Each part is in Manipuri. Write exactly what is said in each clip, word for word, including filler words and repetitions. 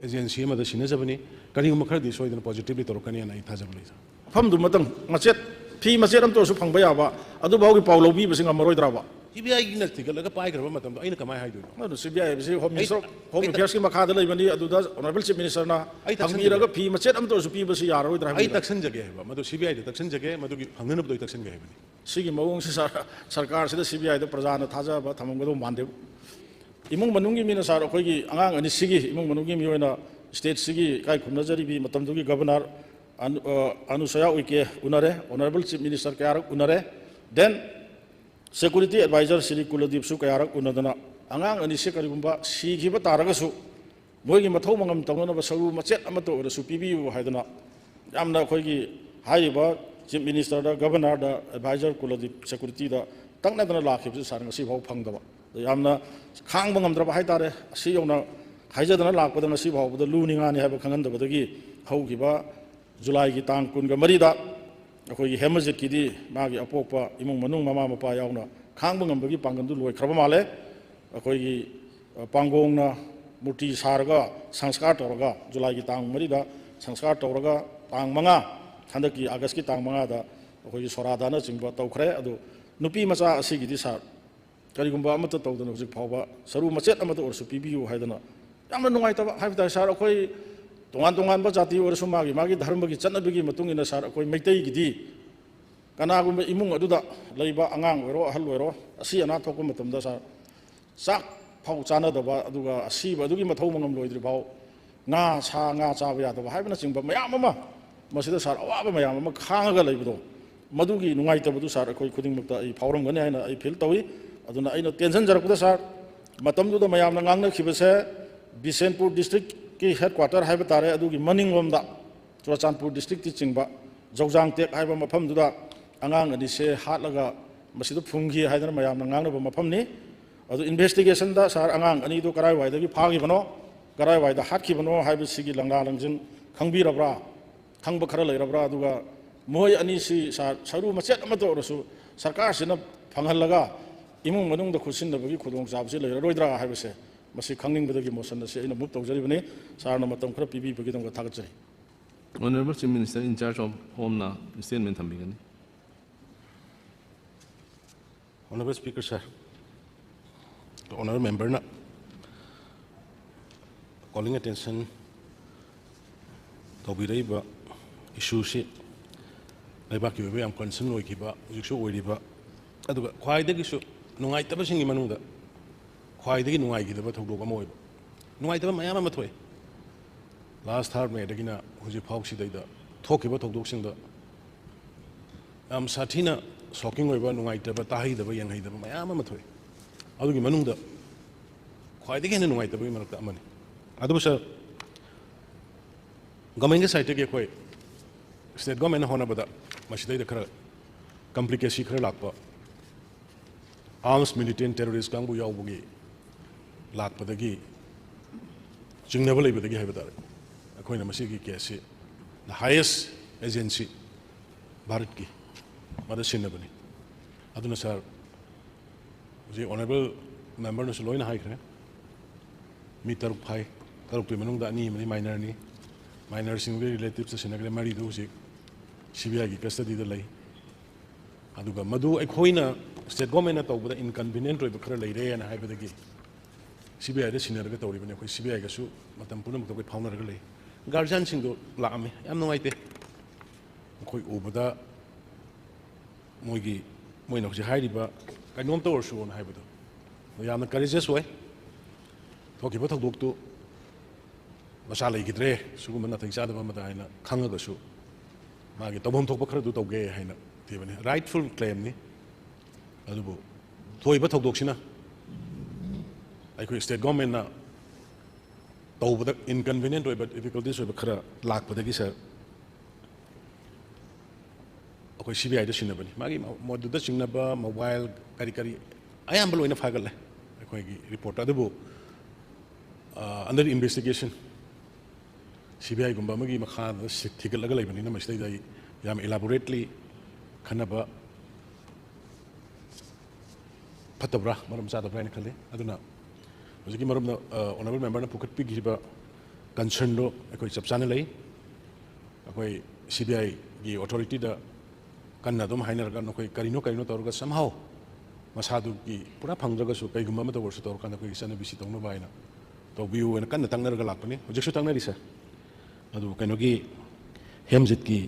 ꯑꯦꯖꯦꯟꯁꯤ ꯑꯃꯗ ꯁꯤꯟꯅꯖꯕꯅꯤ꯫ ꯀꯔꯤꯒꯨꯝꯕ ꯈꯔꯗꯤ ꯁꯣꯏꯗꯅ positively ꯇꯧꯔꯛꯀꯅꯤ ꯍꯥꯏꯅ ꯑꯩ ꯊꯥꯖꯕ ꯂꯩꯖꯩ꯫ ꯃꯐꯝꯗꯨ ꯃꯇꯪ ꯃꯆꯦꯠ, ꯐꯤ ꯃꯆꯦꯠ ꯑꯃꯇ ꯑꯣꯏꯔꯁꯨ ꯐꯪꯕ ꯌꯥꯕ, ꯑꯗꯨꯐꯥꯎꯒꯤ ꯄꯥꯎ ꯂꯧꯕꯤꯕꯁꯤ ꯉꯝꯃꯔꯣꯏꯗ꯭ꯔꯕ? ꯁꯤ ꯕꯤ ꯑꯥꯏꯒꯤꯅ ꯊꯤꯒꯠꯂꯒ ꯄꯥꯏꯈ꯭ꯔꯕ ꯃꯇꯝꯗ ꯑꯩꯅ ꯀꯃꯥꯏꯅ ꯍꯥꯏꯗꯣꯏꯅꯣ? ꯑꯗꯨ ꯁꯤ ꯕꯤ ꯑꯥꯏ ꯍꯥꯏꯕꯁꯤ ꯍꯣꯝ ꯑꯩ- ꯃꯤꯅꯤꯁꯇꯔ, ꯍꯣꯝ ꯑꯩ- ꯑꯦꯐꯤꯌꯔꯁꯀꯤ ꯃꯈꯥꯗ ꯂꯩꯕꯅꯤ꯫ ꯑꯗꯨꯗ ꯑꯣꯅꯔꯦꯕꯜ ꯆꯤꯐ ꯃꯤꯅꯤꯁꯇꯔꯅ ꯑꯩ ꯇꯥꯛꯁꯟꯖꯒꯦ꯫ ꯍꯪꯕꯤꯔꯒ ꯐꯤ ꯃꯆꯦꯠ ꯑꯃꯇ ꯑꯣꯏꯔꯁꯨ ꯄꯤꯕꯁꯤ ꯌꯥꯔꯔꯣꯏꯗ꯭ꯔꯥ ꯑꯩ ꯍꯥꯏꯕꯅꯤꯗ꯫ ꯇꯛꯁꯟꯖꯒꯦ ꯍꯥꯏꯕ, ꯃꯗꯨ ꯁꯤ ꯕꯤ ꯑꯥꯏꯗ ꯇꯛꯁꯟꯖꯒꯦ, ꯃꯗꯨꯒꯤ ꯐꯪꯅꯅꯕꯗꯣ ꯑꯩ ꯇꯛꯁꯟꯒꯦ ꯍꯥꯏꯕꯅꯤ꯫ ꯁꯤꯒꯤ ꯃꯑꯣꯡꯁꯤ ꯁꯥꯔ, ꯁꯔꯀꯥꯔꯁꯤꯗ ꯁꯤ ꯕꯤ ꯑꯥꯏꯗ ꯄ꯭ꯔꯖꯥꯅ ꯊꯥꯖꯕ ꯊꯝꯃꯝꯒꯗꯧꯕ ꯃꯥꯟꯗꯦ꯫ ꯏꯃꯨꯡ ꯃꯅꯨꯡꯒꯤ ꯃꯤꯅ ꯁꯥꯔ, ꯑꯩꯈꯣꯏꯒꯤ ꯑꯉꯥꯡ ꯑꯅꯤꯁꯤꯒꯤ ꯏꯃꯨꯡ ꯃꯅꯨꯡꯒꯤ ꯃꯤꯑꯣꯏꯅ ꯁ꯭ꯇꯦꯠꯁꯤꯒꯤ ꯏꯀꯥꯏ ꯈꯨꯝꯅꯖꯔꯤꯕꯤ ꯃꯇꯝꯗꯨꯒꯤ ꯒꯕꯔꯅꯔ ꯑꯅꯨ-, ꯑ, ꯑꯅꯨꯁꯨꯌꯥ ꯎꯏꯀꯦ ꯎꯅꯔꯦ, ꯑꯣꯅꯔꯦꯕꯜ ꯆꯤꯐ ꯃꯤꯅꯤꯁꯇꯔ ꯀꯌꯥꯔꯛ ꯎꯅꯔꯦ, then ꯁꯦꯀ꯭ꯌꯨꯔꯤꯇꯤ ꯑꯦꯗꯚꯥꯏꯖꯔ ꯁ꯭ꯔꯤ ꯀꯨꯂꯗꯤꯞꯁꯨ ꯀꯌꯥꯔꯛ ꯎꯅꯗꯅ, ꯑꯉꯥꯡ ꯑꯅꯤꯁꯦ ꯀꯔꯤꯒꯨꯝꯕ ꯁꯤꯈꯤꯕ ꯇꯥꯔꯒꯁꯨ ꯃꯣꯏꯒꯤ ꯃꯊꯧ ꯃꯉꯝ ꯇꯧꯅꯅꯕ ꯁꯔꯨ ꯃꯆꯦꯠ ꯑꯃꯠꯇ ꯑꯣꯏꯔꯁꯨ ꯄꯤꯕꯤꯌꯨ ꯍꯥꯏꯗꯅ ꯌꯥꯝꯅ ꯑꯩꯈꯣꯏꯒꯤ ꯍꯥꯏꯔꯤꯕ ꯆꯤꯐ ꯃꯤꯅꯤꯁꯇꯔꯗ, ꯒꯕꯔꯅꯔꯗ, ꯑꯦꯗꯚꯥꯏꯖꯔ ꯀꯨꯂꯗꯤꯞ ꯁꯦꯀ꯭ꯌꯨꯔꯤꯇꯤꯗ ꯇꯛꯅꯗꯅ ꯂꯥꯛꯈꯤꯕꯁꯤ ꯁꯥꯔ ꯉꯁꯤ ꯐꯥꯎ ꯐꯪꯗꯕ, ꯌꯥꯝꯅ ꯈꯥꯡꯕ ꯉꯝꯗ꯭ꯔꯕ ꯍꯥꯏꯇꯥꯔꯦ꯫ ꯑꯁꯤ ꯌꯧꯅ ꯍꯥꯏꯖꯗꯅ ꯂꯥꯛꯄꯗ ꯉꯁꯤ ꯐꯥꯎꯕꯗ ꯂꯨ ꯅꯤꯡꯉꯥꯅꯤ ꯍꯥꯏꯕ ꯈꯪꯍꯟꯗꯕꯗꯒꯤ ꯍꯧꯈꯤꯕ ꯖꯨꯂꯥꯏꯒꯤ ꯇꯥꯡ ꯀꯨꯟꯒ ꯃꯔꯤꯗ ꯑꯩꯈꯣꯏꯒꯤ ꯍꯦꯃꯖꯤꯠꯀꯤꯗꯤ ꯃꯥꯒꯤ ꯑꯄꯣꯛꯄ ꯏꯃꯨꯡ ꯃꯅꯨꯡ, ꯃꯃꯥ ꯃꯄꯥ ꯌꯥꯎꯅ ꯈꯥꯡꯕ ꯉꯝꯕꯒꯤ ꯄꯥꯡꯒꯜꯗꯨ ꯂꯣꯏꯈ꯭ꯔꯕ ꯃꯥꯜꯂꯦ꯫ ꯑꯩꯈꯣꯏꯒꯤ, ꯑ, ꯄꯥꯡꯒꯣꯡꯅ ꯃꯨꯔꯇꯤ ꯁꯥꯔꯒ ꯁꯪꯁꯀꯥꯔ ꯇꯧꯔꯒ, ꯖꯨꯂꯥꯏꯒꯤ ꯇꯥꯡ ꯃꯔꯤꯗ ꯁꯪꯁꯀꯥꯔ ꯇꯧꯔꯒ, ꯇꯥꯡ ꯃꯉꯥ, ꯍꯟꯗꯛꯀꯤ ꯑꯥꯒꯁꯀꯤ ꯇꯥꯡ ꯃꯉꯥꯗ ꯑꯩꯈꯣꯏꯒꯤ ꯁꯣꯔꯥꯗꯥꯅꯆꯤꯡꯕ ꯇꯧꯈ꯭ꯔꯦ꯫ ꯑꯗꯨ ꯅꯨꯄꯤ ꯃꯆꯥ ꯑꯁꯤꯒꯤꯗꯤ ꯁꯥꯔ, ꯀꯔꯤꯒꯨꯝꯕ ꯑꯃꯠꯇ ꯇꯧꯗꯅ ꯍꯧꯖꯤꯛ ꯐꯥꯎꯕ ꯁꯔꯨ ꯃꯆꯦꯠ ꯑꯃꯠꯇ ꯑꯣꯏꯔꯁꯨ ꯄꯤꯕꯤꯌꯨ ꯍꯥꯏꯗꯅ ꯌꯥꯝꯅ ꯅꯨꯡꯉꯥꯏꯇꯕ ꯍꯥꯏꯕ ꯇꯥꯔꯦ ꯁꯥꯔ꯫ ꯑꯩꯈꯣꯏ ꯇꯣꯉꯥꯟ ꯇꯣꯉꯥꯟꯕ ꯖꯥꯇꯤ ꯑꯣꯏꯔꯁꯨ ꯃꯥꯒꯤ ꯃꯥꯒꯤ ꯙꯔꯃꯒꯤ ꯆꯠꯅꯕꯤꯒꯤ ꯃꯇꯨꯡ ꯏꯟꯅ ꯁꯥꯔ, ꯑꯩꯈꯣꯏ ꯃꯩꯇꯩꯒꯤꯗꯤ ꯀꯅꯥꯒꯨꯝꯕ ꯏꯃꯨꯡ ꯑꯗꯨꯗ ꯂꯩꯕ ꯑꯉꯥꯡ ꯑꯣꯏꯔꯣ, ꯑꯍꯜ ꯑꯣꯏꯔꯣ, ꯑꯁꯤ ꯑꯅꯥ ꯊꯣꯛꯄ ꯃꯇꯝꯗ ꯁꯥꯔ, ꯆꯥꯛ ꯐꯥꯎ ꯆꯥꯅꯗꯕ, ꯑꯗꯨꯒ ꯑꯁꯤꯕ ꯑꯗꯨꯒꯤ ꯃꯊꯧ ꯃꯉꯝ ꯂꯣꯏꯗ꯭ꯔꯤ ꯐꯥꯎ ꯉꯥ, ꯁꯥ ꯉꯥ ꯆꯥꯕ ꯌꯥꯗꯕ ꯍꯥꯏꯕꯅꯆꯤꯡꯕ ꯃꯌꯥꯝ ꯑꯃ, ꯃꯁꯤꯗ ꯁꯥꯔ ꯑꯋꯥꯕ ꯃꯌꯥꯝ ꯑꯃ ꯈꯥꯡꯉꯒ ꯂꯩꯕꯗꯣ, ꯃꯗꯨꯒꯤ ꯅꯨꯡꯉꯥꯏꯇꯕꯗꯨ ꯁꯥꯔ ꯑꯩꯈꯣꯏ ꯈꯨꯗꯤꯡꯃꯛꯇ ꯑꯩ ꯐꯥꯎꯔꯝꯒꯅꯤ ꯍꯥꯏꯅ ꯑꯩ ꯐꯤꯜ ꯇꯧꯏ꯫ ꯑꯗꯨꯅ ꯑꯩꯅ ꯇꯦꯟꯁꯤꯟꯖꯔꯛꯄꯗ ꯁꯥꯔ, ꯃꯇꯝꯗꯨꯗ ꯃꯌꯥꯝꯅ ꯉꯥꯡꯅꯈꯤꯕꯁꯦ ꯕꯤꯁꯦꯟꯄꯨꯔ ꯗꯤꯁꯇ꯭ꯔꯤꯛꯀꯤ ꯍꯦꯗ ꯀ꯭ꯋꯥꯇꯔ ꯍꯥꯏꯕ ꯇꯥꯔꯦ, ꯑꯗꯨꯒꯤ ꯃꯅꯤꯡꯂꯣꯝꯗ ꯆꯨꯔꯆꯥꯟꯄꯨꯔ ꯗꯤꯁꯇ꯭ꯔꯤꯛꯇꯤ ꯆꯤꯡꯕ ꯖꯧꯖꯥꯡꯇꯦꯛ ꯍꯥꯏꯕ ꯃꯐꯝꯗꯨꯗ ꯑꯉꯥꯡ ꯑꯅꯤꯁꯦ ꯍꯥꯠꯂꯒ ꯃꯁꯤꯗ ꯐꯨꯝꯈꯤ ꯍꯥꯏꯗꯅ ꯃꯌꯥꯝꯅ ꯉꯥꯡꯅꯕ ꯃꯐꯝꯅꯤ꯫ ꯑꯗꯨ ꯏꯟꯚꯦꯁꯇꯤꯒꯦꯁꯟꯗ ꯁꯥꯔ, ꯑꯉꯥꯡ ꯑꯅꯤꯗꯨ ꯀꯔꯥꯏꯋꯥꯏꯗꯒꯤ ꯐꯥꯈꯤꯕꯅꯣ, ꯀꯔꯥꯏꯋꯥꯏꯗ ꯍꯥꯠꯈꯤꯕꯅꯣ ꯍꯥꯏꯕꯁꯤꯒꯤ ꯂꯪꯂꯥ ꯂꯪꯖꯤꯟ ꯈꯪꯕꯤꯔꯕ꯭ꯔꯥ? ꯈꯪꯕ ꯈꯔ ꯂꯩꯔꯕ꯭ꯔꯥ? ꯑꯗꯨꯒ ꯃꯈꯣꯏ ꯑꯅꯤꯁꯤ ꯁꯥꯔ, ꯁꯔꯨ ꯃꯆꯦꯠ ꯑꯃꯠꯇ ꯑꯣꯏꯔꯁꯨ ꯁꯔꯀꯥꯔꯁꯤꯅ ꯐꯪꯍꯜꯂꯒ ꯏꯃꯨꯡ ꯃꯅꯨꯡꯗ ꯈꯨꯠꯁꯤꯟꯅꯕꯒꯤ ꯈꯨꯗꯣꯡꯆꯥꯕꯁꯤ ꯂꯩꯔꯔꯣꯏꯗ꯭ꯔꯥ ꯍꯥꯏꯕꯁꯦ ꯃꯁꯤ ꯈꯪꯅꯤꯡꯕꯗꯒꯤ motion ꯑꯁꯤ ꯑꯩꯅ move ꯇꯧꯖꯔꯤꯕꯅꯤ꯫ Sirꯅ ꯃꯇꯝ ꯈꯔ ꯄꯤꯕꯤꯕꯒꯤꯗꯃꯛ ꯊꯥꯒꯠꯆꯔꯤ꯫ Honorable Chief Minister in charge of Home ꯅ statement ꯊꯝꯕꯤꯒꯅꯤ꯫ Honorable Speaker, sir, Honorable Memberꯅ calling attention ꯇꯧꯕꯤꯔꯛꯏꯕ issueꯁꯤ ꯂꯩꯕꯥꯛꯀꯤ ꯑꯣꯏꯕ ꯌꯥꯝ concern ꯑꯣꯏꯈꯤꯕ, ꯍꯧꯖꯤꯛꯁꯨ ꯑꯣꯏꯔꯤꯕ, ꯑꯗꯨꯒ ꯈ꯭ꯋꯥꯏꯗꯒꯤꯁꯨ ꯅꯨꯡꯉꯥꯏꯇꯕꯁꯤꯡꯒꯤ ꯃꯅꯨꯡꯗ ꯈ꯭ꯋꯥꯏꯗꯒꯤ ꯅꯨꯡꯉꯥꯏꯈꯤꯗꯕ ꯊꯧꯗꯣꯛ ꯑꯃ ꯑꯣꯏꯕ, ꯅꯨꯡꯉꯥꯏꯇꯕ ꯃꯌꯥꯝ ꯑꯃ ꯊꯣꯛꯑꯦ꯫ Last Thar Mayꯗꯒꯤꯅ ꯍꯧꯖꯤꯛ ꯐꯥꯎꯁꯤꯗꯩꯗ ꯊꯣꯛꯈꯤꯕ ꯊꯧꯗꯣꯛꯁꯤꯡꯗ ꯌꯥꯝ ꯁꯥꯊꯤꯅ shocking ꯑꯣꯏꯕ, ꯅꯨꯡꯉꯥꯏꯇꯕ, ꯇꯥꯍꯩꯗꯕ, ꯌꯦꯡꯍꯩꯗꯕ ꯃꯌꯥꯝ ꯑꯃ ꯊꯣꯛꯑꯦ꯫ ꯑꯗꯨꯒꯤ ꯃꯅꯨꯡꯗ ꯈ꯭ꯋꯥꯏꯗꯒꯤ ꯍꯦꯟꯅ ꯅꯨꯡꯉꯥꯏꯇꯕꯒꯤ ꯃꯔꯛꯇ ꯑꯃꯅꯤ꯫ ꯑꯗꯨꯕꯨ sir, governmentꯀꯤ sideꯇꯒꯤ ꯑꯩꯈꯣꯏ state governmentꯅ ꯍꯣꯠꯅꯕꯗ ꯃꯁꯤꯗꯩꯗ ꯈꯔ complicacy ꯈꯔ ꯂꯥꯛꯄ, arms militant terrorist ꯀꯥꯡꯕꯨ ꯌꯥꯎꯕꯒꯤ ꯂꯥꯛꯄꯗꯒꯤ ꯆꯤꯡꯅꯕ ꯂꯩꯕꯗꯒꯤ ꯍꯥꯏꯕ ꯇꯥꯔꯦ, ꯑꯩꯈꯣꯏꯅ ꯃꯁꯤꯒꯤ caseꯁꯤ the highest agency ꯚꯥꯔꯠꯀꯤ ꯃꯗ ꯁꯤꯟꯅꯕꯅꯤ꯫ ꯑꯗꯨꯅ sir, ꯍꯧꯖꯤꯛ Honorable Memberꯅꯁꯨ ꯂꯣꯏꯅ ꯍꯥꯏꯈ꯭ꯔꯦ꯫ ꯃꯤ ꯇꯔꯨꯛ ꯐꯥꯏ, ꯇꯔꯨꯛꯇꯨꯒꯤ ꯃꯅꯨꯡꯗ ꯑꯅꯤ ꯑꯃꯗꯤ minorꯅꯤ꯫ Minorꯁꯤꯡꯗꯨꯒꯤ relativesꯇ ꯁꯤꯟꯅꯈ꯭ꯔꯦ, ꯃꯔꯤꯗꯨ ꯍꯧꯖꯤꯛ CBIꯒꯤ custodyꯗ ꯂꯩ꯫ ꯑꯗꯨꯒ ꯃꯗꯨ ꯑꯩꯈꯣꯏꯅ state governmentꯅ ꯇꯧꯕꯗ inconvenient ꯑꯣꯏꯕ ꯈꯔ ꯂꯩꯔꯦꯅ ꯍꯥꯏꯕꯗꯒꯤ CBIꯗ ꯁꯤꯟꯅꯔꯒ ꯇꯧꯔꯤꯕꯅꯤ꯫ ꯑꯩꯈꯣꯏ CBIꯒꯁꯨ ꯃꯇꯝ ꯄꯨꯝꯅꯃꯛꯇ ꯑꯩꯈꯣꯏ ꯐꯥꯎꯅꯔꯒ ꯂꯩ꯫ Guardianꯁꯤꯡꯗꯣ ꯂꯥꯛꯑꯝꯃꯤ, ꯌꯥꯝ ꯅꯨꯡꯉꯥꯏꯇꯦ꯫ ꯑꯩꯈꯣꯏ ꯎꯕꯗ ꯃꯣꯏꯒꯤ, ꯃꯣꯏꯅ ꯍꯧꯖꯤꯛ ꯍꯥꯏꯔꯤꯕ ꯀꯩꯅꯣꯝꯇ ꯑꯣꯏꯔꯁꯨꯅ ꯍꯥꯏꯕꯗꯣ ꯌꯥꯝꯅ courageous ꯑꯣꯏ꯫ ꯊꯣꯛꯈꯤꯕ ꯊꯧꯗꯣꯛꯇꯨ ꯃꯆꯥ ꯂꯩꯈꯤꯗ꯭ꯔꯦ, ꯁꯤꯒꯨꯝꯕ ꯅꯥꯇꯩ ꯆꯥꯗꯕ ꯑꯃꯗ ꯍꯥꯏꯅ ꯈꯪꯉꯒꯁꯨ ꯃꯥꯒꯤ ꯇꯧꯐꯝ ꯊꯣꯛꯄ ꯈꯔꯗꯨ ꯇꯧꯒꯦ ꯍꯥꯏꯅ ꯊꯤꯕꯅꯤ꯫ Rightful claimꯅꯤ꯫ ꯑꯗꯨꯕꯨ ꯊꯣꯛꯏꯕ ꯊꯧꯗꯣꯛꯁꯤꯅ ꯑꯩꯈꯣꯏ state governmentꯅ ꯇꯧꯕꯗ inconvenient ꯑꯣꯏꯕ, difficulties ꯑꯣꯏꯕ ꯈꯔ ꯂꯥꯛꯄꯗꯒꯤ sir, ꯑꯩꯈꯣꯏ CBIꯗ ꯁꯤꯟꯅꯕꯅꯤ꯫ ꯃꯥꯒꯤ ꯃꯗꯨꯗ ꯆꯤꯡꯅꯕ mobile ꯀꯔꯤ ꯀꯔꯤ ꯑꯌꯥꯝꯕ ꯂꯣꯏꯅ ꯐꯥꯒꯠꯂꯦ ꯑꯩꯈꯣꯏꯒꯤ reportꯇ꯫ ꯑꯗꯨꯕꯨ, ꯑ, under investigation, CBIꯒꯨꯝꯕ ꯑꯃꯒꯤ ꯃꯈꯥꯗ ꯁꯤ-, ꯊꯤꯒꯠꯂꯒ ꯂꯩꯕꯅꯤꯅ ꯃꯁꯤꯗꯩꯗ ꯑꯩ ꯌꯥꯝ elaborately ꯈꯟꯅꯕ ꯐꯠꯇꯕ꯭ꯔꯥ, ꯃꯔꯝ ꯆꯥꯗꯕ꯭ꯔꯥ ꯍꯥꯏꯅ ꯈꯜꯂꯤ꯫ ꯑꯗꯨꯅ ꯍꯧꯖꯤꯛꯀꯤ ꯃꯔꯨꯞꯅ, ꯑ, honourable member ꯅ ꯄꯨꯈꯠꯄꯤꯈꯤꯕ concern ꯗꯣ ꯑꯩꯈꯣꯏ ꯆꯞ ꯆꯥꯅ ꯂꯩ꯫ ꯑꯩꯈꯣꯏ C B I ꯒꯤ authority ꯗ ꯀꯟꯅ ꯑꯗꯨꯝ ꯍꯥꯏꯅꯔꯒ ꯅꯈꯣꯏ ꯀꯔꯤꯅꯣ ꯀꯔꯤꯅꯣ ꯇꯧꯔꯒ somehow ꯃꯁꯥꯗꯨꯒꯤ ꯄꯨꯔꯥ ꯐꯪꯗ꯭ꯔꯒꯁꯨ ꯀꯩꯒꯨꯝꯕ ꯑꯃꯇ ꯑꯣꯏꯔꯁꯨ ꯇꯧꯔꯀꯥꯟꯗ ꯑꯩꯈꯣꯏꯒꯤ ꯆꯠꯅꯕꯤꯁꯤ ꯇꯧꯅꯕ ꯍꯥꯏꯅ ꯇꯧꯕꯤꯌꯨ ꯍꯥꯏꯅ ꯀꯟꯅ ꯇꯛꯅꯔꯒ ꯂꯥꯛꯄꯅꯤ꯫ ꯍꯧꯖꯤꯛꯁꯨ ꯇꯛꯅꯔꯤ sir꯫ ꯑꯗꯨ ꯀꯩꯅꯣꯒꯤ ꯍꯦꯝꯖꯤꯠꯀꯤ,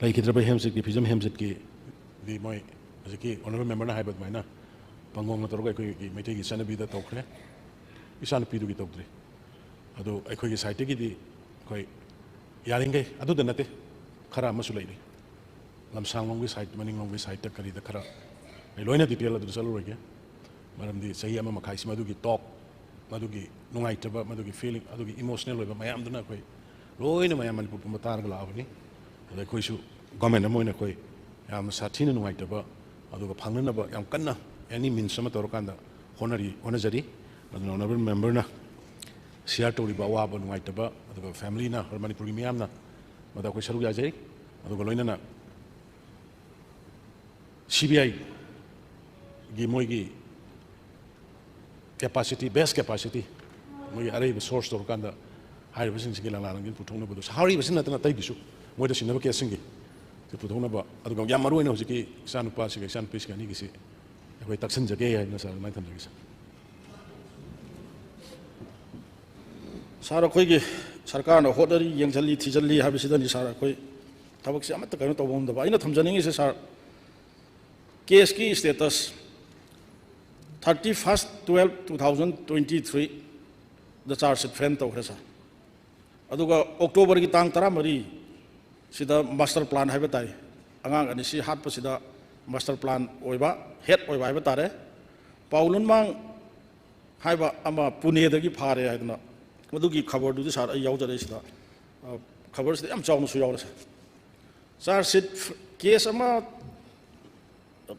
ꯂꯩꯈꯤꯗ꯭ꯔꯕ ꯍꯦꯝꯖꯤꯠꯀꯤ, ꯐꯤꯖꯝ ꯍꯦꯝꯖꯤꯠꯀꯤꯗꯤ ꯃꯣꯏ ꯍꯧꯖꯤꯛꯀꯤ honourable member ꯅ ꯍꯥꯏꯕ ꯑꯗꯨꯃꯥꯏꯅ ꯄꯥꯡꯒꯣꯡꯅ ꯇꯧꯔꯒ ꯑꯩꯈꯣꯏꯒꯤ ꯃꯩꯇꯩꯒꯤ ꯆꯠꯅꯕꯤꯗ ꯇꯧꯈ꯭ꯔꯦ, ꯏꯆꯥꯅꯨꯄꯤꯗꯨꯒꯤ ꯇꯧꯗ꯭ꯔꯤ꯫ ꯑꯗꯨ ꯑꯩꯈꯣꯏꯒꯤ side ꯇꯒꯤꯗꯤ ꯑꯩꯈꯣꯏ ꯌꯥꯔꯤꯈꯩ, ꯑꯗꯨꯗ ꯅꯠꯇꯦ, ꯈꯔ ꯑꯃꯁꯨ ꯂꯩꯔꯤ꯫ ꯂꯝꯁꯥꯡꯂꯣꯝꯒꯤ side, ꯃꯅꯤꯡꯂꯣꯝꯒꯤ side ꯇ ꯀꯔꯤꯗ ꯈꯔ, ꯑꯩ ꯂꯣꯏꯅ detail ꯑꯗꯨꯗ ꯆꯠꯂꯔꯣꯏꯒꯦ꯫ ꯃꯔꯝꯗꯤ ꯆꯍꯤ ꯑꯃ ꯃꯈꯥꯏꯁꯤ ꯃꯗꯨꯒꯤ talk, ꯃꯗꯨꯒꯤ ꯅꯨꯡꯉꯥꯏꯇꯕ, ꯃꯗꯨꯒꯤ feeling, ꯑꯗꯨꯒꯤ emotional ꯑꯣꯏꯕ ꯃꯌꯥꯝꯗꯨꯅ ꯑꯩꯈꯣꯏ ꯂꯣꯏꯅ ꯃꯌꯥꯝ ꯃꯅꯤꯄꯨꯔ ꯄꯨꯝꯕ ꯇꯥꯔꯒ ꯂꯥꯛꯑꯕꯅꯤ꯫ ꯑꯗ ꯑꯩꯈꯣꯏꯁꯨ government ꯑꯃ ꯑꯣꯏꯅ ꯑꯩꯈꯣꯏ ꯌꯥꯝꯅ ꯁꯥꯊꯤꯅ ꯅꯨꯡꯉꯥꯏꯇꯕ, ꯑꯗꯨꯒ ꯐꯪꯅꯅꯕ ꯌꯥꯝ ꯀꯟꯅ any means ꯑꯃ ꯇꯧꯔꯀꯥꯟꯗ ꯍꯣꯠꯅꯔꯤ, ꯍꯣꯠꯅꯖꯔꯤ꯫ ꯑꯗꯨꯅ honourable member ꯅ share ꯇꯧꯔꯤꯕ ꯑꯋꯥꯕ ꯅꯨꯡꯉꯥꯏꯇꯕ, ꯑꯗꯨꯒ family ꯅ, ꯃꯅꯤꯄꯨꯔꯒꯤ ꯃꯤꯌꯥꯝꯅ ꯃꯗ ꯑꯩꯈꯣꯏ ꯁꯔꯨꯛ ꯌꯥꯖꯩ꯫ ꯑꯗꯨꯒ ꯂꯣꯏꯅꯅ C B I ꯒꯤ ꯃꯣꯏꯒꯤ capacity, best capacity, ꯃꯣꯏꯒꯤ ꯑꯔꯩꯕ source ꯇꯧꯔꯀꯥꯟꯗ ꯍꯥꯏꯔꯤꯕꯁꯤꯡꯁꯤꯒꯤ ꯂꯪꯂꯥ ꯂꯪꯖꯤꯟ ꯄꯨꯊꯣꯛꯅꯕꯗꯣ, ꯁꯥꯔꯤꯕꯁꯤ ꯅꯠꯇꯅ ꯑꯇꯩꯒꯤꯁꯨ ꯃꯣꯏꯗ ꯁꯤꯟꯅꯕ case ꯁꯤꯡꯒꯤ ꯁꯤ ꯄꯨꯊꯣꯛꯅꯕ, ꯑꯗꯨꯒ ꯌꯥꯝ ꯃꯔꯨ ꯑꯣꯏꯅ ꯍꯧꯖꯤꯛꯀꯤ ꯏꯆꯥꯅꯨꯄꯥꯁꯤꯒ ꯏꯆꯥꯅꯨꯄꯤꯁꯤꯒ ꯑꯅꯤꯒꯤꯁꯤ ꯑꯩꯈꯣꯏ ꯇꯛꯁꯤꯟꯖꯒꯦ ꯍꯥꯏꯗꯅ sir ꯑꯗꯨꯃꯥꯏꯅ ꯊꯝꯖꯒꯦ sir꯫ Sir, ꯑꯩꯈꯣꯏꯒꯤ ꯁꯔꯀꯥꯔꯅ ꯍꯣꯠꯅꯔꯤ, ꯌꯦꯡꯁꯤꯜꯂꯤ, ꯊꯤꯖꯤꯜꯂꯤ ꯍꯥꯏꯕꯁꯤꯗꯅꯤ sir ꯑꯩꯈꯣꯏ ꯊꯕꯛꯁꯦ ꯑꯃꯠꯇ ꯀꯩꯅꯣ ꯇꯧꯕ ꯉꯝꯗꯕ꯫ ꯑꯩꯅ ꯊꯝꯖꯅꯤꯡꯉꯤꯁꯦ sir, case ꯀꯤ status, thirty first twelve two thousand twenty three ꯗ charge sheet frame ꯇꯧꯈ꯭ꯔꯦ sir꯫ ꯑꯗꯨꯒ October ꯒꯤ ꯇꯥꯡ ꯇꯔꯥꯃꯔꯤ ꯁꯤꯗ master plan ꯍꯥꯏꯕ ꯇꯥꯏ, ꯑꯉꯥꯡ ꯑꯅꯤꯁꯤ ꯍꯥꯠꯄꯁꯤꯗ master plan ꯑꯣꯏꯕ, head ꯑꯣꯏꯕ ꯍꯥꯏꯕ ꯇꯥꯔꯦ, ꯄꯥꯎꯂꯨꯟꯃꯥꯡ ꯍꯥꯏꯕ ꯑꯃ ꯄꯨꯅꯦꯗꯒꯤ ꯐꯥꯔꯦ ꯍꯥꯏꯗꯅ, ꯃꯗꯨꯒꯤ ꯈꯕꯔꯗꯨꯗꯤ sir ꯑꯩ ꯌꯥꯎꯖꯔꯦ ꯁꯤꯗ꯫ ꯑ, ꯈꯕꯔꯁꯤꯗ ꯌꯥꯝ ꯆꯥꯎꯅꯁꯨ ꯌꯥꯎꯔꯦ sir꯫ Charge sheet, case ꯑꯃ,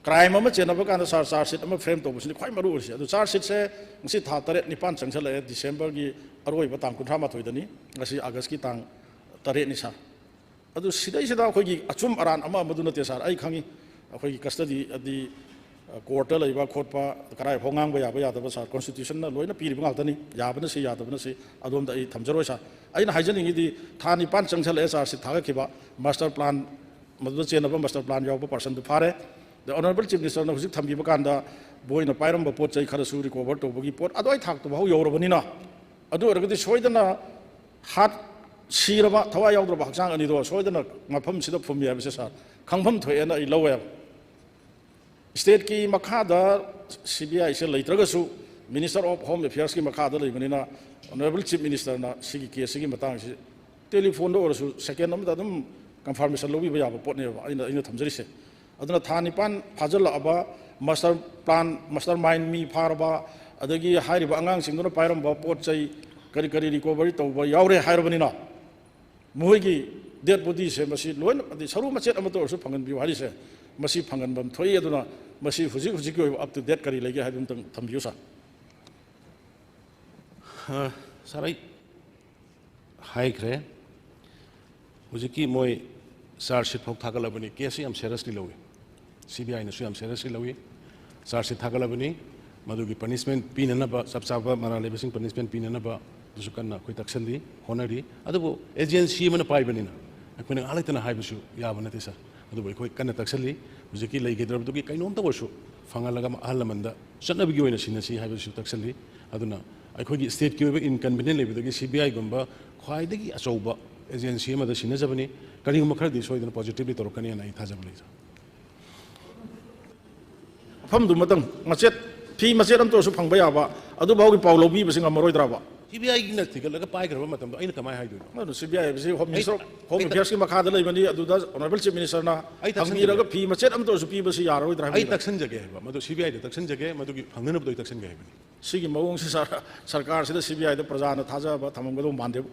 crime ꯑꯃ ꯆꯦꯟꯅꯕ ꯀꯥꯟꯗ sir, charge sheet ꯑꯃ frame ꯇꯧꯕꯁꯤꯅꯤ ꯈ꯭ꯋꯥꯏ ꯃꯔꯨ ꯑꯣꯏꯔꯤꯁꯦ꯫ ꯑꯗꯨ charge sheet ꯁꯦ ꯉꯁꯤ ꯊꯥ ꯇꯔꯦꯠ ꯅꯤꯄꯥꯟ ꯆꯪꯁꯜꯂꯛꯑꯦ, December ꯒꯤ ꯑꯔꯣꯏꯕ ꯇꯥꯡ ꯀꯨꯟꯊ꯭ꯔꯥ ꯃꯥꯊꯣꯏꯗꯅꯤ, ꯉꯁꯤ August ꯀꯤ ꯇꯥꯡ ꯇꯔꯦꯠꯅꯤ sir꯫ ꯑꯗꯨ ꯁꯤꯗꯩꯁꯤꯗ ꯑꯩꯈꯣꯏꯒꯤ ꯑꯆꯨꯝ ꯑꯔꯥꯟ ꯑꯃ ꯑꯃꯗꯨ ꯅꯠꯇꯦ sir, ꯑꯩ ꯈꯪꯉꯤ꯫ ꯑꯩꯈꯣꯏꯒꯤ custody ꯑꯗꯤ ꯀꯣꯔꯠꯇ ꯂꯩꯕ ꯈꯣꯠꯄ, ꯀꯔꯥꯏ ꯐꯥꯎ ꯉꯥꯡꯕ ꯌꯥꯕ ꯌꯥꯗꯕ, ꯁꯥꯔ, ꯀꯣꯟꯁꯇꯤꯇ꯭ꯌꯨꯁꯟꯅ ꯂꯣꯏꯅ ꯄꯤꯔꯤꯕ ꯉꯥꯛꯇꯅꯤ꯫ ꯌꯥꯕꯅ ꯁꯤ, ꯌꯥꯗꯕꯅ ꯁꯤ, ꯑꯗꯣꯝꯗ ꯑꯩ ꯊꯝꯖꯔꯣꯏ, ꯁꯥꯔ꯫ ꯑꯩꯅ ꯍꯥꯏꯖꯅꯤꯡꯉꯤꯗꯤ, ꯊꯥ ꯅꯤꯄꯥꯟ ꯆꯪꯁꯜꯂꯛꯑꯦ ꯆꯥꯔꯖ ꯁꯤꯠ ꯊꯥꯒꯠꯈꯤꯕ, ꯃꯥꯁꯇꯔ ꯄ꯭ꯂꯥꯟ, ꯃꯗꯨꯗ ꯆꯦꯟꯅꯕ ꯃꯥꯁꯇꯔ ꯄ꯭ꯂꯥꯟ ꯌꯥꯎꯕ ꯄꯥꯔꯁꯟꯗꯨ ꯐꯥꯔꯦ꯫ ꯑꯗ ꯑꯣꯅꯔꯦꯕꯜ ꯆꯤꯐ ꯃꯤꯅꯤꯁꯇꯔꯅ ꯍꯧꯖꯤꯛ ꯊꯝꯕꯤꯕ ꯀꯥꯟꯗ ꯃꯣꯏꯅ ꯄꯥꯏꯔꯝꯕ ꯄꯣꯠ ꯆꯩ ꯈꯔꯁꯨ ꯔꯤꯀꯣꯚꯔ ꯇꯧꯕꯒꯤ ꯄꯣꯠ ꯑꯗꯨꯋꯥꯏ ꯊꯥꯛꯇꯨ ꯐꯥꯎ ꯌꯧꯔꯕꯅꯤꯅ, ꯑꯗꯨ ꯑꯣꯏꯔꯒꯗꯤ ꯁꯣꯏꯗꯅ ꯍꯥꯠ, ꯁꯤꯔꯕ, ꯊꯋꯥꯏ ꯌꯥꯎꯗ꯭ꯔꯕ ꯍꯛꯆꯥꯡ ꯑꯅꯤꯗꯣ ꯁꯣꯏꯗꯅ ꯃꯐꯝꯁꯤꯗ ꯐꯨꯝꯃꯤ ꯍꯥꯏꯕꯁꯦ, ꯁꯥꯔ, ꯈꯪꯐꯝ ꯊꯣꯛꯑꯦꯅ ꯑꯩ ꯂꯧꯋꯦꯕ꯫ ꯁ꯭ꯇꯦꯠꯀꯤ ꯃꯈꯥꯗ ꯁꯤ ꯕꯤ ꯑꯥꯏꯁꯦ ꯂꯩꯇ꯭ꯔꯒꯁꯨ, ꯃꯤꯅꯤꯁꯇꯔ ꯑꯣꯐ ꯍꯣꯝ ꯑꯦꯐꯤꯌꯔꯁꯀꯤ ꯃꯈꯥꯗ ꯂꯩꯕꯅꯤꯅ, ꯑꯣꯅꯔꯦꯕꯜ ꯆꯤꯐ ꯃꯤꯅꯤꯁꯇꯔꯅ ꯁꯤꯒꯤ ꯀꯦꯁꯁꯤꯒꯤ ꯃꯇꯥꯡꯁꯤ ꯇꯦꯂꯤꯐꯣꯟꯗ ꯑꯣꯏꯔꯁꯨ ꯁꯦꯀꯦꯟ ꯑꯃꯗ ꯑꯗꯨꯝ ꯀꯟꯐꯥꯔꯃꯦꯁꯟ ꯂꯧꯕꯤꯕ ꯌꯥꯕ ꯄꯣꯠꯅꯦꯕ ꯑꯩꯅ, ꯑꯩꯅ ꯊꯝꯖꯔꯤꯁꯦ꯫ ꯑꯗꯨꯅ ꯊꯥ ꯅꯤꯄꯥꯟ ꯐꯥꯖꯤꯜꯂꯛꯑꯕ, ꯃꯥꯁꯇꯔ ꯄ꯭ꯂꯥꯟ, ꯃꯥꯁꯇꯔ ꯃꯥꯏꯟ ꯃꯤ ꯐꯥꯔꯕ, ꯑꯗꯒꯤ ꯍꯥꯏꯔꯤꯕ ꯑꯉꯥꯡꯁꯤꯡꯗꯨꯅ ꯄꯥꯏꯔꯝꯕ ꯄꯣꯠ ꯆꯩ ꯀꯔꯤ ꯀꯔꯤ ꯔꯤꯀꯣꯚꯔꯤ ꯇꯧꯕ ꯌꯥꯎꯔꯦ ꯍꯥꯏꯔꯕꯅꯤꯅ, ꯃꯈꯣꯏꯒꯤ ꯗꯦꯗ ꯕꯣꯗꯤꯁꯦ ꯃꯁꯤ ꯂꯣꯏꯅ, ꯑꯗꯩ ꯁꯔꯨ ꯃꯆꯦꯠ ꯑꯃꯇ ꯑꯣꯏꯔꯁꯨ ꯐꯪꯍꯟꯕꯤꯌꯨ ꯍꯥꯏꯔꯤꯁꯦ, ꯃꯁꯤ ꯐꯪꯍꯟꯐꯝ ꯊꯣꯛꯏ꯫ ꯑꯗꯨꯅ ꯃꯁꯤ ꯍꯧꯖꯤꯛ ꯍꯧꯖꯤꯛꯀꯤ ꯑꯣꯏꯕ ꯑꯞ ꯇꯨ ꯗꯦꯠ ꯀꯔꯤ ꯂꯩꯒꯦ ꯍꯥꯏꯕꯗꯨ ꯑꯝꯇꯪ ꯊꯝꯕꯤꯌꯨ, ꯁꯥꯔ꯫ ꯑ, ꯁꯥꯔ, ꯑꯩ ꯍꯥꯏꯈ꯭ꯔꯦ, ꯍꯧꯖꯤꯛꯀꯤ ꯃꯣꯏ ꯆꯥꯔꯖ ꯁꯤꯠ ꯐꯥꯎ ꯊꯥꯒꯠꯂꯕꯅꯤ, ꯀꯦꯁꯁꯤ ꯌꯥꯝ ꯁꯦꯔꯁꯂꯤ ꯂꯧꯏ, ꯁꯤ ꯕꯤ ꯑꯥꯏꯅꯁꯨ ꯌꯥꯝ ꯁꯦꯔꯁꯂꯤ ꯂꯧꯏ꯫ ꯆꯥꯔꯖ ꯁꯤꯠ ꯊꯥꯒꯠꯂꯕꯅꯤ, ꯃꯗꯨꯒꯤ ꯄꯅꯤꯁꯃꯦꯟ ꯄꯤꯅꯅꯕ, ꯆꯞ ꯆꯥꯕ ꯃꯔꯥꯜ ꯂꯩꯕꯁꯤꯡ ꯄꯅꯤꯁꯃꯦꯟ ꯄꯤꯅꯅꯕ ꯑꯗꯨꯁꯨ ꯀꯟꯅ ꯑꯩꯈꯣꯏ ꯇꯛꯁꯜꯂꯤ, ꯍꯣꯠꯅꯔꯤ꯫ ꯑꯗꯨꯕꯨ ꯑꯦꯖꯦꯟꯁꯤ ꯑꯃꯅ ꯄꯥꯏꯕꯅꯤꯅ ꯑꯩꯈꯣꯏꯅ ꯉꯥꯏꯍꯥꯛ ꯂꯩꯇꯅ ꯍꯥꯏꯕꯁꯨ ꯌꯥꯕ ꯅꯠꯇꯦ, ꯁꯥꯔ꯫ ꯑꯗꯨꯕꯨ ꯑꯩꯈꯣꯏ ꯀꯟꯅ ꯇꯛꯁꯜꯂꯤ꯫ ꯍꯧꯖꯤꯛꯀꯤ ꯂꯩꯈꯤꯗ꯭ꯔꯕꯗꯨꯒꯤ ꯀꯩꯅꯣꯝꯇ ꯑꯣꯏꯔꯁꯨ ꯐꯪꯍꯜꯂꯒ ꯑꯍꯜ ꯂꯃꯟꯗ ꯆꯠꯅꯕꯒꯤ ꯑꯣꯏꯅ ꯁꯤꯟꯅꯁꯤ ꯍꯥꯏꯕꯁꯤꯁꯨ ꯇꯛꯁꯜꯂꯤ꯫ ꯑꯗꯨꯅ ꯑꯩꯈꯣꯏꯒꯤ ꯁ꯭ꯇꯦꯠꯀꯤ ꯑꯣꯏꯕ ꯏꯟꯀꯟꯚꯤꯅꯤꯌꯟ ꯂꯩꯕꯗꯒꯤ ꯁꯤ ꯕꯤ ꯑꯥꯏꯒꯨꯝꯕ ꯈ꯭ꯋꯥꯏꯗꯒꯤ ꯑꯆꯧꯕ ꯑꯦꯖꯦꯟꯁꯤ ꯑꯃꯗ ꯁꯤꯟꯅꯖꯕꯅꯤ꯫ ꯀꯔꯤꯒꯨꯝꯕ ꯈꯔꯗꯤ ꯁꯣꯏꯗꯅ ꯄꯣꯖꯤꯇꯤꯚꯂꯤ ꯇꯧꯔꯛꯀꯅꯤ ꯍꯥꯏꯅ ꯑꯩ ꯊꯥꯖꯕ ꯂꯩ, ꯁꯥꯔ꯫ ꯃꯐꯝꯗꯨꯃꯇꯪ ꯃꯆꯦꯠ, ꯐꯤ ꯃꯆꯦꯠ ꯑꯃꯇ ꯑꯣꯏꯔꯁꯨ ꯐꯪꯕ ꯌꯥꯕ, ꯑꯗꯨꯐꯥꯎꯒꯤ ꯄꯥꯎ ꯂꯧꯕꯤꯕꯁꯤ ꯉꯝꯃꯔꯣꯏꯗ꯭ꯔꯕ? ꯁꯤ ꯕꯤ ꯑꯥꯏꯒꯤꯅ ꯊꯤꯒꯠꯂꯒ ꯄꯥꯏꯈ꯭ꯔꯕ ꯃꯇꯝꯗ ꯑꯩꯅ ꯀꯃꯥꯏꯅ ꯍꯥꯏꯗꯣꯏꯅꯣ? ꯑꯗꯨ ꯁꯤ ꯕꯤ ꯑꯥꯏ ꯍꯥꯏꯕꯁꯤ ꯍꯣꯝ ꯑꯩ, ꯃꯤꯅꯤꯁꯇꯔ ꯑꯣꯐ ꯍꯣꯝ ꯑꯩ, ꯑꯦꯐꯤꯌꯔꯁꯀꯤ ꯃꯈꯥꯗ ꯂꯩꯕꯅꯤ꯫ ꯑꯗꯨꯗ ꯑꯣꯅꯔꯦꯕꯜ ꯆꯤꯐ ꯃꯤꯅꯤꯁꯇꯔꯅ ꯑꯩ ꯇꯛꯁꯟꯖꯒꯦ꯫ ꯍꯪꯕꯤꯔꯒ ꯐꯤ ꯃꯆꯦꯠ ꯑꯃꯇ ꯑꯣꯏꯔꯁꯨ ꯄꯤꯕꯁꯤ ꯌꯥꯔꯔꯣꯏꯗ꯭ꯔꯥ ꯑꯩ ꯍꯥꯏꯕꯅꯤꯗ꯫ ꯇꯛꯁꯟꯖꯒꯦ ꯍꯥꯏꯕ, ꯃꯗꯨ ꯁꯤ ꯕꯤ ꯑꯥꯏꯗ ꯇꯛꯁꯟꯖꯒꯦ, ꯃꯗꯨꯒꯤ ꯐꯪꯅꯅꯕꯗꯣ ꯑꯩ ꯇꯛꯁꯟꯒꯦ ꯍꯥꯏꯕꯅꯤ꯫ ꯁꯤꯒꯤ ꯃꯑꯣꯡꯁꯤ ꯁꯔ-, ꯁꯔꯀꯥꯔꯁꯤꯗ ꯁꯤ ꯕꯤ ꯑꯥꯏꯗ ꯄ꯭ꯔꯖꯥꯅ ꯊꯥꯖꯕ ꯊꯝꯃꯝꯒꯗꯧꯕ ꯃꯥꯟꯗꯦꯕ꯫